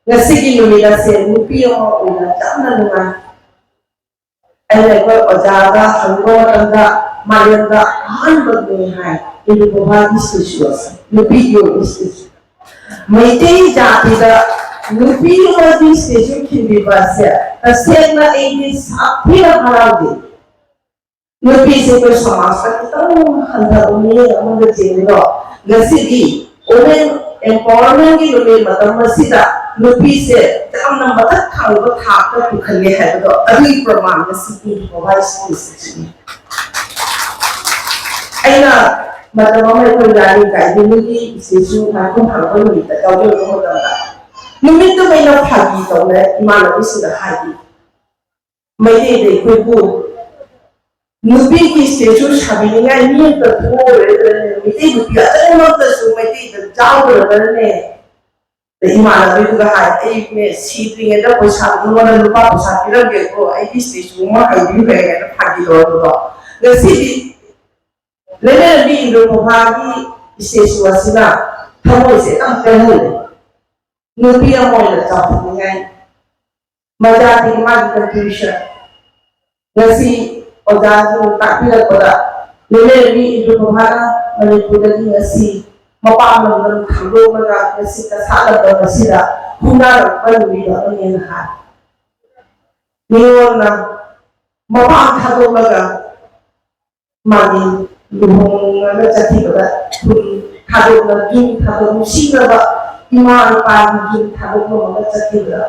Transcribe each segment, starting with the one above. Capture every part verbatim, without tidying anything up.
ꯉꯁꯤꯒꯤ ꯅꯨꯃꯤꯠ ꯑꯁꯦ ꯅꯨꯄꯤ ꯑꯃ ꯑꯣꯏꯅ ꯌꯥꯝꯅ ꯅꯨꯡꯉꯥꯏ꯫ ꯑꯩꯅ ꯑꯩꯈꯣꯏ ꯑꯣꯖꯥꯗ ꯍꯪꯕ ꯃꯇꯝꯗ ꯃꯥꯂꯦꯝꯗ ꯑꯍꯥꯟꯕꯅꯤ ꯍꯥꯏ ꯏꯟꯗ꯭ꯔ ꯄ꯭ꯔꯚꯥꯒꯤ ꯁ꯭ꯇꯦꯆꯨ ꯑꯁꯤ, ꯅꯨꯄꯤꯒꯤ ꯑꯣꯏꯕ ꯁ꯭ꯇꯦꯆꯨ꯫ ꯃꯩꯇꯩ ꯖꯥꯇꯤꯗ ꯅꯨꯄꯤ ꯑꯃꯒꯤ ꯁ꯭ꯇꯦꯆꯨ ꯈꯤꯟꯕꯤꯕ ꯑꯁꯦ ꯇꯁꯦꯡꯅ ꯑꯩꯗꯤ ꯁꯥꯊꯤꯅ ꯍꯔꯥꯎꯏ꯫ ꯅꯨꯄꯤꯁꯦ ꯑꯩꯈꯣꯏ ꯁꯃꯥꯖꯇ ꯈꯤꯇꯪ ꯍꯟꯊꯕ ꯃꯤꯑꯣꯏ ꯑꯃꯗ ꯆꯤꯡꯉꯤꯗꯣ, ꯉꯁꯤꯗꯤ women empowerment ꯀꯤ ꯅꯨꯃꯤꯠ ꯃꯇꯝ ꯑꯁꯤꯗ ꯅꯨꯄꯤꯁꯦ ꯌꯥꯝꯅ ꯃꯊꯛ ꯊꯪꯕ ꯊꯥꯛꯇ ꯄꯨꯈꯠꯂꯦ ꯍꯥꯏꯕꯗꯣ ꯑꯗꯨꯒꯤ ꯄ꯭ꯔꯃꯥꯟ ꯉꯁꯤꯗꯤ ꯃꯣꯕꯥꯏꯜ ꯁ꯭ꯀꯨꯜꯁꯤꯡꯁꯤꯅꯤ꯫ ꯑꯩꯅ ꯃꯇꯝ ꯑꯃ ꯑꯩꯈꯣꯏ ꯂꯥꯏꯅꯤꯡ ꯀꯥꯏꯕꯤꯅꯤꯒꯤ ꯏꯆꯦꯁꯨ ꯃꯥꯏꯈꯨꯝ ꯍꯥꯡꯕ ꯅꯨꯃꯤꯠꯇ ꯌꯥꯎꯖꯔꯨꯕ ꯃꯇꯝꯗ ꯅꯨꯃꯤꯠꯇꯨꯃꯩꯅ ꯐꯥꯒꯤ ꯇꯧꯅ ꯏꯃꯥꯟꯅꯕꯤꯁꯤꯡꯗ ꯍꯥꯏꯈꯤ, ꯃꯩꯇꯩꯗ ꯑꯩꯈꯣꯏꯕꯨ ꯅꯨꯄꯤꯒꯤ ꯁ꯭ꯇꯦꯆꯨ ꯁꯥꯕꯤꯅꯤꯡꯉꯥꯏ ꯃꯤ ꯑꯝꯇ ꯊꯣꯛꯑꯔꯣꯏꯗ꯭ꯔꯅꯦ? ꯃꯩꯇꯩ ꯅꯨꯄꯤ ꯑꯇꯩꯃꯛꯇꯁꯨ ꯃꯩꯇꯩꯗ ꯌꯥꯎꯔꯔꯣꯏꯗ꯭ꯔꯅꯦ? ꯑꯗ ꯏꯃꯥꯟꯅꯕꯤꯗꯨꯒ ꯍꯥꯏ, "ꯑꯩꯅꯦ ꯁꯤꯗ꯭ꯔꯤꯉꯩꯗ ꯄꯩꯁꯥ, ꯅꯉꯣꯟꯗ ꯂꯨꯄꯥ ꯄꯩꯁꯥ ꯄꯤꯔꯝꯒꯦꯀꯣ, ꯑꯩꯒꯤ ꯁ꯭ꯇꯦꯆꯨ ꯑꯃ ꯍꯥꯏꯕꯤꯈ꯭ꯔꯦꯅ" ꯐꯥꯒꯤ ꯇꯧꯔꯝꯕꯗꯣ꯫ ꯉꯁꯤꯗꯤ ꯂꯩꯃꯔꯦꯟꯕꯤ ꯏꯟꯗ꯭ꯔ ꯄ꯭ꯔꯚꯥꯒꯤ ꯁ꯭ꯇꯦꯆꯨ ꯑꯁꯤꯅ ꯊꯃꯣꯏꯁꯦ ꯌꯥꯝ ꯄꯦꯜꯍꯜꯂꯦ꯫ ꯅꯨꯄꯤ ꯑꯃ ꯑꯣꯏꯅ ꯆꯥꯎꯊꯣꯛꯅꯤꯡꯉꯥꯏ ꯃꯖꯥꯇꯤꯒꯤ ꯃꯥꯒꯤ contribution꯫ ꯉꯁꯤ ꯑꯣꯖꯥꯁꯤꯡꯅ ꯇꯥꯛꯄꯤꯔꯛꯄꯗ ꯂꯩꯃꯔꯦꯟꯕꯤ ꯏꯟꯗ꯭ꯔ ꯄ꯭ꯔꯚꯥꯅ ꯃꯅꯤꯄꯨꯔꯗꯒꯤ ꯉꯁꯤ ꯃꯄꯥꯟ ꯂꯝꯗꯝ ꯊꯥꯗꯣꯛꯂꯒ ꯉꯁꯤ ꯀꯁꯥ ꯂꯝꯗꯝ ꯑꯁꯤꯗ ꯍꯨꯟꯅꯔꯛꯄ ꯅꯨꯃꯤꯠ ꯑꯃꯅꯦꯅ ꯍꯥꯏ꯫ ꯃꯤꯉꯣꯟꯗ ꯃꯄꯥꯟ ꯊꯥꯗꯣꯛꯂꯒ ꯃꯥꯒꯤ ꯂꯨꯍꯣꯡꯉꯒ ꯆꯠꯈꯤꯕꯗ ꯈꯨꯟ ꯊꯥꯗꯣꯛꯅ, ꯌꯨꯝ ꯊꯥꯗꯣꯛ, ꯅꯨꯡꯁꯤꯅꯕ ꯏꯃꯥ ꯏꯄꯥꯒꯤ ꯌꯨꯝ ꯊꯥꯗꯣꯛꯂꯝꯃꯒ ꯆꯠꯈꯤꯕꯗ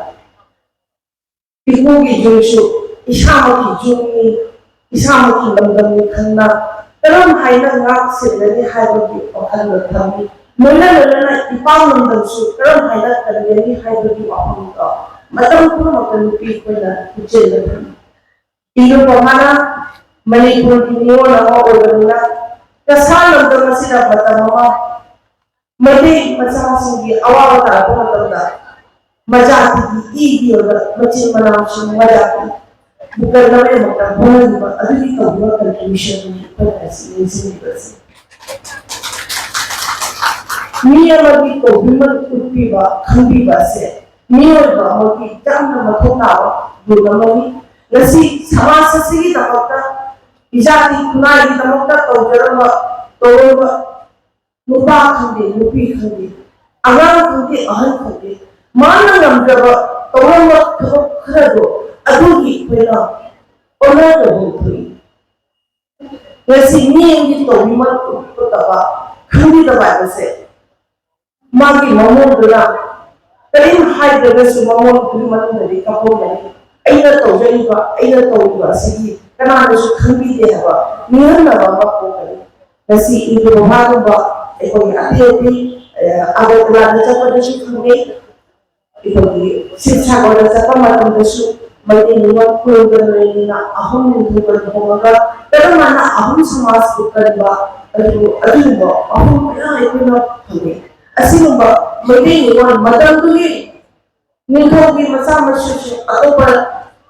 ꯏꯄꯨꯒꯤ ꯌꯨꯝꯁꯨ ꯏꯁꯥꯃꯛꯀꯤ ꯌꯨꯝꯅꯤ, ꯏꯁꯥꯃꯛꯀꯤ ꯂꯝꯗꯝꯅꯤ ꯈꯟꯅ ꯀꯔꯝ ꯍꯥꯏꯅ ꯉꯥꯛ ꯁꯦꯟꯒꯅꯤ ꯍꯥꯏꯕꯒꯤ ꯋꯥꯈꯜꯗ ꯊꯝꯃꯤ꯫ ꯂꯣꯏꯅ ꯂꯣꯏꯅꯅ ꯏꯄꯥ ꯂꯝꯗꯝꯁꯨ ꯀꯔꯝ ꯍꯥꯏꯅ ꯀꯟꯒꯅꯤ ꯍꯥꯏꯕꯒꯤ ꯋꯥꯐꯝꯗꯣ ꯃꯇꯝ ꯄꯨꯝꯅꯃꯛꯇ ꯅꯨꯄꯤ ꯑꯩꯈꯣꯏꯅ ꯄꯨꯛꯆꯦꯜꯗ ꯊꯝꯃꯤ꯫ ꯏꯟꯗ꯭ꯔ ꯄ꯭ꯔꯚꯥꯅ ꯃꯅꯤꯄꯨꯔꯒꯤ ꯃꯤꯑꯣꯏ ꯑꯃ ꯑꯣꯏꯕꯅꯤꯅ ꯀꯁꯥ ꯂꯝꯗꯝ ꯑꯁꯤꯗ ꯃꯇꯝ ꯑꯃ ꯃꯩꯇꯩ ꯃꯆꯥꯁꯤꯡꯒꯤ ꯑꯋꯥꯕ ꯇꯥꯔꯛꯄ ꯃꯇꯝꯗ ꯃꯖꯥꯇꯤꯒꯤ ꯏꯒꯤ ꯑꯣꯏꯕ ꯃꯆꯤꯟ ꯃꯅꯥꯎꯁꯤꯡ ꯃꯖꯥꯇꯤ ꯕꯨꯀꯟ ꯂꯧꯔꯦꯟꯃꯛꯇ ꯍꯣꯠꯅꯈꯤꯕ ꯑꯗꯨꯒꯤ ꯇꯧꯈꯤꯕ contribution ꯗꯨꯅꯤ ꯑꯩꯈꯣꯏꯅ ꯉꯁꯤ ꯅꯤꯡꯁꯤꯡꯂꯤꯕꯁꯤ꯫ ꯃꯤ ꯑꯃꯒꯤ ꯇꯧꯕꯤꯃꯜ ꯎꯠꯄꯤꯕ, ꯈꯪꯕꯤꯕ ꯑꯁꯦ ꯃꯤꯑꯣꯏꯕ ꯑꯃꯒꯤ ꯌꯥꯝꯅ ꯃꯊꯧ ꯇꯥꯕ ꯒꯨꯟ ꯑꯃꯅꯤ꯫ ꯉꯁꯤ ꯁꯃꯥꯖ ꯑꯁꯤꯒꯤꯗꯃꯛꯇ, ꯏꯖꯥꯇꯤ ꯈꯨꯟꯅꯥꯏꯒꯤꯗꯃꯛꯇ ꯇꯧꯖꯔꯝꯕ, ꯇꯧꯔꯝꯕ ꯅꯨꯄꯥ ꯈꯪꯗꯦ, ꯅꯨꯄꯤ ꯈꯪꯗꯦ, ꯑꯉꯥꯡ ꯈꯪꯗꯦ, ꯑꯍꯜ ꯈꯪꯗꯦ, ꯃꯥꯅ ꯉꯝꯖꯕ ꯇꯧꯔꯝꯕ ꯊꯕꯛ ꯈꯔꯗꯣ ꯑꯗꯨꯒꯤ ꯑꯩꯈꯣꯏꯅ ꯑꯣꯅꯔ ꯇꯧꯐꯝ ꯊꯣꯛꯏ꯫ ꯉꯁꯤ ꯃꯤ ꯑꯃꯒꯤ ꯇꯧꯕꯤꯃꯜ ꯎꯠꯄ ꯈꯪꯕꯤꯗꯕ ꯍꯥꯏꯕꯁꯦ ꯃꯥꯒꯤ ꯃꯃꯣꯟꯗꯨꯅ ꯀꯔꯤꯝ ꯍꯥꯏꯗ꯭ꯔꯒꯁꯨ ꯃꯃꯣꯟꯗꯨꯒꯤ ꯃꯅꯨꯡꯗꯗꯤ ꯀꯞꯄꯝꯒꯅꯤ꯫ ꯑꯩꯅ ꯇꯧꯖꯔꯤꯕ, ꯑꯩꯅ ꯇꯧꯔꯤꯕ ꯑꯁꯤꯒꯤ ꯀꯅꯥꯅꯁꯨ ꯈꯪꯕꯤꯗꯦ ꯍꯥꯏꯕ ꯅꯤꯡꯍꯟꯅꯕ ꯑꯃ ꯄꯣꯛꯀꯅꯤ꯫ ꯉꯁꯤ ꯏꯟꯗ꯭ꯔꯣꯃꯥꯒꯨꯝꯕ ꯑꯩꯈꯣꯏꯒꯤ ꯑꯇꯩ ꯑꯇꯩ, ꯑ, ꯑꯒꯔꯇꯂꯥꯗ ꯆꯠꯄꯗꯁꯨ ꯈꯪꯅꯩ꯫ ꯑꯩꯈꯣꯏꯒꯤ ꯁꯤꯕꯁꯥꯒꯔꯗ ꯆꯠꯄ ꯃꯇꯝꯗꯁꯨ ꯃꯩꯇꯩ ꯅꯤꯉꯣꯜ ꯈꯨꯔꯨꯝꯒꯗꯧꯔꯤꯅꯤꯅ ꯑꯍꯨꯝ ꯅꯤꯡꯊꯧꯒ ꯂꯨꯍꯣꯡꯉꯒ ꯀꯔꯝ ꯍꯥꯏꯅ ꯑꯍꯨꯝ ꯁꯃꯥꯖꯄꯨ ꯀꯟꯕ, ꯑꯗꯨ, ꯑꯗꯨꯒꯨꯝꯕ ꯋꯥꯐꯝ ꯃꯌꯥꯝ ꯑꯩꯈꯣꯏꯅ ꯐꯪꯉꯤ꯫ ꯑꯁꯤꯒꯨꯝꯕ ꯃꯩꯇꯩ ꯅꯤꯉꯣꯜ ꯃꯇꯝꯗꯨꯒꯤ ꯅꯤꯡꯊꯧꯒꯤ ꯃꯆꯥ ꯃꯁꯨꯁꯤꯡ ꯑꯇꯣꯞꯄ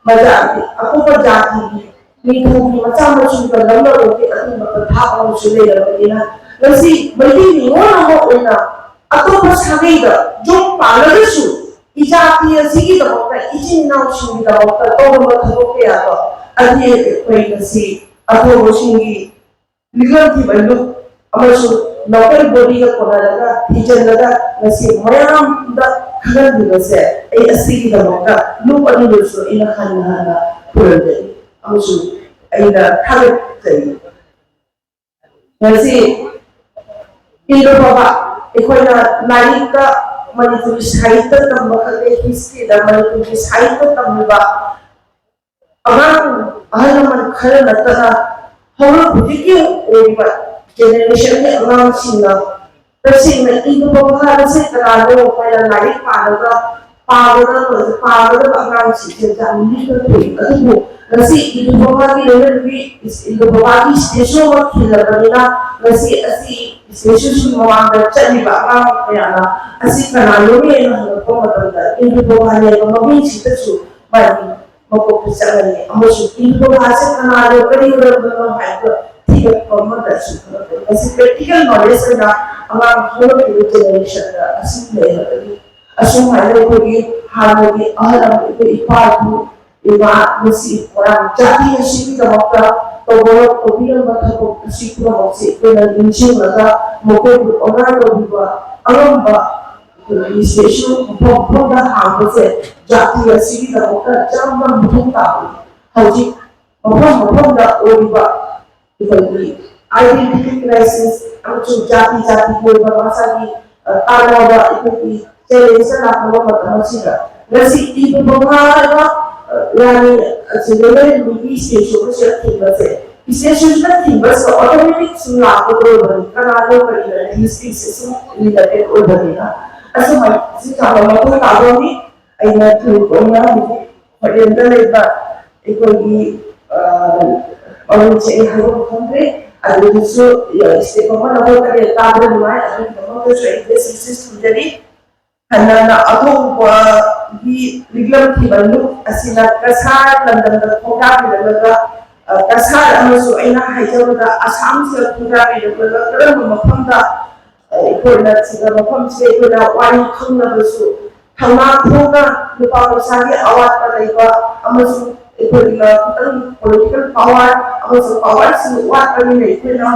ꯃꯖꯥ-, ꯑꯇꯣꯞꯄ ꯖꯥꯇꯤꯒꯤ ꯅꯤꯡꯊꯧꯒꯤ ꯃꯆꯥ ꯃꯁꯨꯒ ꯂꯧꯅꯕꯒꯤ ꯑꯗꯨꯒꯨꯝꯕ ꯄꯊꯥꯞ ꯑꯃꯁꯨ ꯂꯩꯔꯕꯅꯤꯅ ꯉꯁꯤ ꯃꯩꯇꯩ ꯅꯤꯉꯣꯜ ꯑꯃ ꯑꯣꯏꯅ ꯑꯇꯣꯞꯄ ꯁꯥꯒꯩꯗ ꯌꯨꯝ ꯄꯥꯜꯂꯒꯁꯨ ꯏꯖꯥꯇꯤ ꯑꯁꯤꯒꯤꯗꯃꯛꯇ, ꯏꯆꯤꯟ ꯏꯅꯥꯎꯁꯤꯡꯒꯤꯗꯃꯛꯇ ꯇꯧꯔꯝꯕ ꯊꯕꯛ ꯀꯌꯥꯗꯣ ꯑꯗꯨꯗꯤ ꯑꯩꯈꯣꯏ ꯉꯁꯤ ꯑꯊꯧꯕꯁꯤꯡꯒꯤ ꯂꯤꯒꯜ ꯊꯤꯕ ꯂꯨꯞ ꯑꯃꯁꯨꯡ ꯂꯣꯀꯦꯜ ꯕꯣꯗꯤꯒ ꯀꯣꯟꯅꯔꯒ ꯊꯤꯖꯤꯜꯂꯒ ꯉꯁꯤ ꯃꯌꯥꯝꯗ ꯈꯪꯍꯟꯕꯤꯕꯁꯦ ꯑꯩ ꯑꯁꯤꯒꯤꯗꯃꯛꯇ ꯂꯨꯞ ꯑꯅꯤꯗꯨꯁꯨ ꯑꯩꯅ ꯍꯟꯅ ꯍꯟꯅ ꯈꯨꯔꯨꯝꯖꯔꯤ ꯑꯃꯁꯨꯡ ꯑꯩꯅ ꯊꯥꯒꯠꯆꯔꯤ꯫ ꯉꯁꯤ ꯏꯟꯗ꯭ꯔꯣ ꯕꯕꯥ, ꯑꯩꯈꯣꯏꯅ ꯂꯥꯏꯔꯤꯛꯇ ꯃꯅꯤꯄꯨꯔꯤ ꯁꯥꯍꯤꯇ꯭ꯌ ꯇꯝꯕ ꯈꯪꯗꯦ, ꯍꯤꯁꯇ꯭ꯔꯤꯗ ꯃꯅꯤꯄꯨꯔꯒꯤ ꯁꯥꯍꯤꯇ꯭ꯌ ꯇꯝꯂꯤꯕ ꯑꯉꯥꯡ ꯑꯍꯜ ꯂꯃꯟ ꯈꯔ ꯅꯠꯇꯅ ꯍꯧꯔꯛ ꯍꯧꯖꯤꯛꯀꯤ ꯑꯣꯏꯔꯤꯕ ꯖꯦꯅꯦꯔꯦꯁꯟꯒꯤ ꯑꯉꯥꯡꯁꯤꯡꯅ ꯇꯁꯦꯡꯅ ꯏꯟꯗ꯭ꯔꯣ ꯕꯕꯥ ꯍꯥꯏꯕꯁꯦ ꯀꯅꯥꯅꯣ ꯍꯥꯏꯅ ꯂꯥꯏꯔꯤꯛ ꯄꯥꯔꯒ ꯄꯥꯒꯗꯕ, ꯄꯥꯒꯗꯕ ꯑꯉꯥꯡꯁꯤꯡꯁꯦ ꯌꯥꯝ ꯂꯤꯛꯅ ꯊꯣꯛꯏ꯫ ꯑꯗꯨꯕꯨ ꯉꯁꯤ ꯏꯟꯗ꯭ꯔꯣ ꯕꯕꯥꯒꯤ ꯂꯩꯔꯝꯃꯤ, ꯏꯟꯗ꯭ꯔꯣ ꯕꯕꯥꯒꯤ ꯁ꯭ꯇꯦꯆꯨ ꯑꯃ ꯈꯤꯜꯂꯕꯅꯤꯅ ꯉꯁꯤ ꯑꯁꯤ ꯁ꯭ꯇꯦꯆꯨꯁꯤꯒꯤ ꯃꯃꯥꯡꯗ ꯆꯠꯂꯤꯕ ꯑꯉꯥꯡ ꯀꯌꯥꯅ ꯑꯁꯤ ꯀꯅꯥꯅꯣꯅꯦꯅ ꯍꯪꯉꯛꯄ ꯃꯇꯝꯗ ꯏꯟꯗ꯭ꯔꯣ ꯕꯕꯥ ꯂꯩꯕ ꯃꯃꯤꯡꯁꯤꯗꯁꯨ ꯃꯥꯒꯤ ꯃꯀꯣꯛꯇ ꯆꯪꯉꯅꯤ ꯑꯃꯁꯨꯡ ꯏꯟꯗ꯭ꯔꯣ ꯕꯕꯥꯁꯦ ꯀꯅꯥꯅꯣ, ꯀꯔꯤ ꯑꯣꯏꯔꯝꯕꯅꯣ ꯍꯥꯏꯕꯗꯣ ꯊꯤꯒꯠꯄ ꯑꯃꯗꯁꯨ ꯍꯪꯉꯛꯀꯅꯤ꯫ ꯃꯁꯤ ꯄ꯭ꯔꯦꯛꯇꯤꯀꯦꯜ ꯅꯣꯂꯦꯖ ꯑꯣꯏꯅ ꯑꯉꯥꯡ ꯍꯧꯔꯛꯂꯤꯕ ꯖꯦꯅꯦꯔꯦꯁꯟꯗ ꯑꯁꯤ ꯂꯩꯍꯜꯂꯒꯅꯤ꯫ ꯑꯁꯨꯝꯍꯥꯏꯅ ꯑꯩꯈꯣꯏꯒꯤ ꯍꯥꯟꯅꯒꯤ ꯑꯍꯜ ꯂꯃꯟ, ꯑꯩꯈꯣꯏ ꯏꯄꯥ ꯏꯄꯨ, ꯏꯃꯥ, ꯉꯁꯤ ꯃꯣꯏꯔꯥꯡ ꯖꯥꯇꯤ ꯑꯁꯤꯒꯤꯗꯃꯛꯇ ꯇꯧꯕ-, ꯇꯧꯕꯤꯔꯝꯕ ꯊꯕꯛ ꯑꯁꯤ ꯄꯨꯝꯅꯃꯛꯁꯤ ꯑꯩꯈꯣꯏꯅ ꯅꯤꯡꯁꯤꯡꯂꯒ ꯃꯈꯣꯏꯕꯨ ꯑꯣꯅꯔ ꯇꯧꯕꯤꯕ ꯑꯉꯝꯕ ꯑꯩꯈꯣꯏꯒꯤ ꯁꯤꯗꯩꯁꯨ ꯃꯐꯝ ꯃꯐꯝꯗ ꯍꯥꯡꯕꯁꯦ ꯖꯥꯇꯤ ꯑꯁꯤꯒꯤꯗꯃꯛꯇ ꯌꯥꯝꯅ ꯃꯊꯧ ꯇꯥꯕꯅꯤ꯫ ꯍꯧꯖꯤꯛ ꯃꯐꯝ ꯃꯐꯝꯗ ꯑꯣꯏꯔꯤꯕ ꯑꯩꯈꯣꯏꯒꯤ identity crisis ꯑꯃꯁꯨꯡ ꯖꯥꯇꯤ ꯖꯥꯇꯤꯒꯤ ꯑꯣꯏꯕ ꯃꯁꯥꯒꯤ, ꯑ, ꯇꯥꯟꯅꯕ ꯑꯩꯈꯣꯏꯒꯤ challenge ꯂꯥꯛꯄ ꯃꯇꯝ ꯑꯁꯤꯗ ꯉꯁꯤ ꯏꯕ ꯃꯉꯥ ꯍꯥꯏꯕ, ꯑ, ꯔꯥꯅꯤ ꯑꯁꯤꯗ ꯂꯩꯔꯤꯕ ꯃꯤꯒꯤ ꯁꯤꯗꯩꯁꯨ ꯊꯤꯡꯕꯁꯦ, ꯏꯁꯇꯦꯠꯁꯤꯅ ꯊꯤꯡꯕꯁꯤꯗ automatic ꯁꯨꯝ ꯂꯥꯛꯄꯗꯣ ꯑꯣꯏꯕꯅꯤ꯫ ꯀꯅꯥꯅꯣ ꯀꯔꯤꯅꯣ ꯍꯥꯏꯗꯤ ꯍꯤꯁꯇ꯭ꯔꯤꯁꯦ ꯁꯨꯝ ꯔꯤꯂꯦꯇꯦꯠ ꯑꯣꯏꯕꯅꯤꯅ ꯑꯁꯨꯃꯥꯏꯅ ꯁꯤ ꯊꯥꯕ ꯃꯊꯧ ꯇꯥꯕꯅꯤ꯫ ꯑꯩꯅ ꯊꯨꯅ ꯍꯧꯖꯤꯛ ꯍꯣꯔꯦꯟꯗ ꯂꯩꯕ ꯑꯩꯈꯣꯏꯒꯤ, ꯑ, ꯃꯃꯤꯡꯁꯦ ꯑꯩ ꯍꯥꯏꯗꯣꯛꯄ ꯈꯪꯗ꯭ꯔꯦ꯫ ꯑꯗꯨꯗꯨꯁꯨ, ꯑ, ꯏꯁꯇꯦꯞ ꯑꯃ ꯂꯧꯍꯧꯔꯒ ꯇꯥꯕꯗ ꯅꯨꯡꯉꯥꯏ꯫ ꯑꯗꯨꯒꯤꯗꯃꯛꯇꯁꯨ ꯑꯩ best wishes ꯊꯝꯖꯔꯤ꯫ ꯍꯟꯅꯅ ꯑꯊꯧꯕꯒꯤ ꯂꯤꯛꯂꯝ ꯊꯤꯕ ꯂꯨꯞ ꯑꯁꯤꯅ ꯀꯁꯥꯔ ꯂꯝꯗꯝꯗ ꯈꯣꯡꯗꯥꯕꯤꯔꯛꯂꯒ, ꯑ, ꯀꯁꯥꯔ ꯑꯃꯁꯨ ꯑꯩꯅ ꯍꯥꯏꯖꯕꯗ ꯑꯁꯥꯝꯁꯤꯗ ꯈꯣꯡꯗꯥꯕꯤꯔꯛꯂꯒ ꯀꯔꯝꯕ ꯃꯐꯝꯗ, ꯑ, ꯑꯩꯈꯣꯏꯅ ꯁꯤꯗ ꯃꯐꯝꯁꯤꯗ ꯑꯩꯈꯣꯏꯅ ꯋꯥꯔꯤ ꯈꯪꯅꯕꯁꯨ ꯊꯧꯅꯥ ꯊꯣꯛꯅ ꯅꯨꯄꯥ ꯃꯆꯥꯒꯤ ꯑꯋꯥꯠꯄ ꯂꯩꯕ ꯑꯃꯁꯨꯡ ꯑꯩꯈꯣꯏꯅ ꯈꯤꯇꯪ political power ꯑꯃꯁꯨꯡ powerꯁꯤꯡ ꯋꯥꯠꯄꯅꯤꯅ ꯑꯩꯈꯣꯏꯅ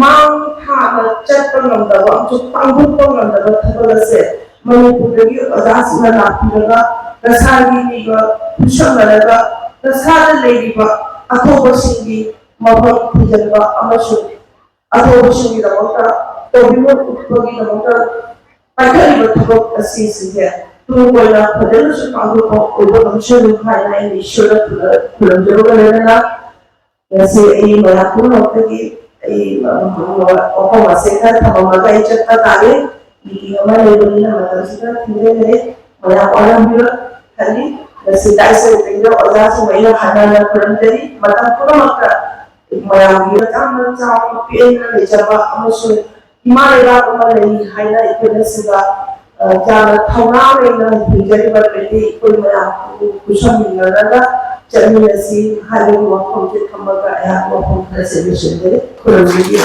ꯃꯥꯡ ꯊꯥꯅ ꯆꯠꯄ ꯉꯝꯗꯕ ꯑꯃꯁꯨꯡ ꯄꯥꯡꯊꯣꯛꯄ ꯉꯝꯗꯕ ꯊꯕꯛ ꯑꯁꯦ ꯃꯅꯤꯄꯨꯔꯗꯒꯤ ꯑꯣꯖꯥꯁꯤꯡꯅ ꯂꯥꯛꯄꯤꯔꯒ ꯀꯁꯥꯔꯒꯤ ꯃꯤꯒ ꯈꯨꯠꯁꯝꯅꯔꯒ ꯀꯁꯥꯔꯗ ꯂꯩꯔꯤꯕ ꯑꯊꯧꯕꯁꯤꯡꯒꯤ ꯃꯐꯝ ꯊꯤꯖꯤꯟꯕ ꯑꯃꯁꯨꯡ ꯑꯊꯧꯕꯁꯤꯡꯒꯤꯗꯃꯛꯇ ꯇꯧꯕꯤꯃꯜ ꯎꯠꯄꯒꯤꯗꯃꯛꯇ ꯄꯥꯏꯈꯠꯂꯤꯕ ꯊꯕꯛ ꯑꯁꯤꯁꯤꯡꯁꯦ ꯇꯨꯡ ꯀꯣꯏꯅ ꯐꯖꯅꯁꯨ ꯄꯥꯡꯊꯣꯛꯄ ꯑꯣꯏꯕ ꯉꯝꯁꯅꯨ ꯍꯥꯏꯅ ꯑꯩꯅ ꯏꯁꯣꯔꯗ ꯈꯨꯔꯨꯝꯖꯕꯒ ꯂꯣꯏꯅꯅ ꯉꯁꯤ ꯑꯩ ꯃꯌꯥꯝ ꯄꯨꯝꯅꯃꯛꯇꯒꯤ ꯑꯩ ꯋꯥꯐꯝ ꯑꯁꯦ ꯈꯔ ꯊꯝꯃꯝꯃꯒ ꯑꯩ ꯆꯠꯄ ꯇꯥꯔꯦ꯫ ꯃꯤꯇꯤꯡ ꯑꯃ ꯂꯩꯕꯅꯤꯅ ꯃꯇꯝꯁꯤ ꯈꯔ ꯊꯦꯡꯖꯤꯟꯈ꯭ꯔꯦ꯫ ꯃꯌꯥꯝ ꯋꯥꯔꯝꯕꯤꯔꯣꯏ ꯈꯜꯂꯤ꯫ ꯉꯁꯤ ꯗꯥꯏꯁ ꯂꯩꯕ ꯑꯣꯖꯥꯁꯤꯡ ꯑꯩꯅ ꯍꯟꯅ ꯍꯟꯅ ꯈꯨꯔꯨꯝꯖꯔꯤ꯫ ꯃꯇꯝ ꯄꯨꯝꯅꯃꯛꯇ ꯃꯌꯥꯝꯒꯤ ꯃꯇꯥꯡꯗ ꯆꯥꯎꯅ ꯄꯦꯟꯅ ꯂꯩꯖꯕ ꯑꯃꯁꯨꯡ ꯏꯃꯥ ꯂꯩꯕꯥꯛ ꯑꯃ ꯂꯩ ꯍꯥꯏꯅ ꯑꯩꯈꯣꯏꯅ ꯁꯤꯗ, ꯑ, ꯌꯥꯝꯅ ꯊꯧꯅꯥ ꯂꯩꯅ ꯍꯤꯡꯖꯔꯤꯕ ꯃꯩꯇꯩ ꯑꯩꯈꯣꯏ ꯃꯌꯥꯝ ꯄꯨꯛꯅꯤꯡ ꯄꯨꯟꯁꯤꯟꯃꯤꯟꯅꯔꯒ ꯆꯠꯃꯤꯟꯅꯁꯤ ꯍꯥꯏꯕꯒꯤ ꯋꯥꯐꯝꯁꯦ ꯊꯝꯃꯒ ꯑꯩꯍꯥꯛ ꯋꯥꯐꯝ ꯈꯔꯁꯦ ꯂꯣꯏꯁꯤꯟꯖꯔꯤ꯫ ꯈꯨꯔꯨꯝꯖꯔꯤ꯫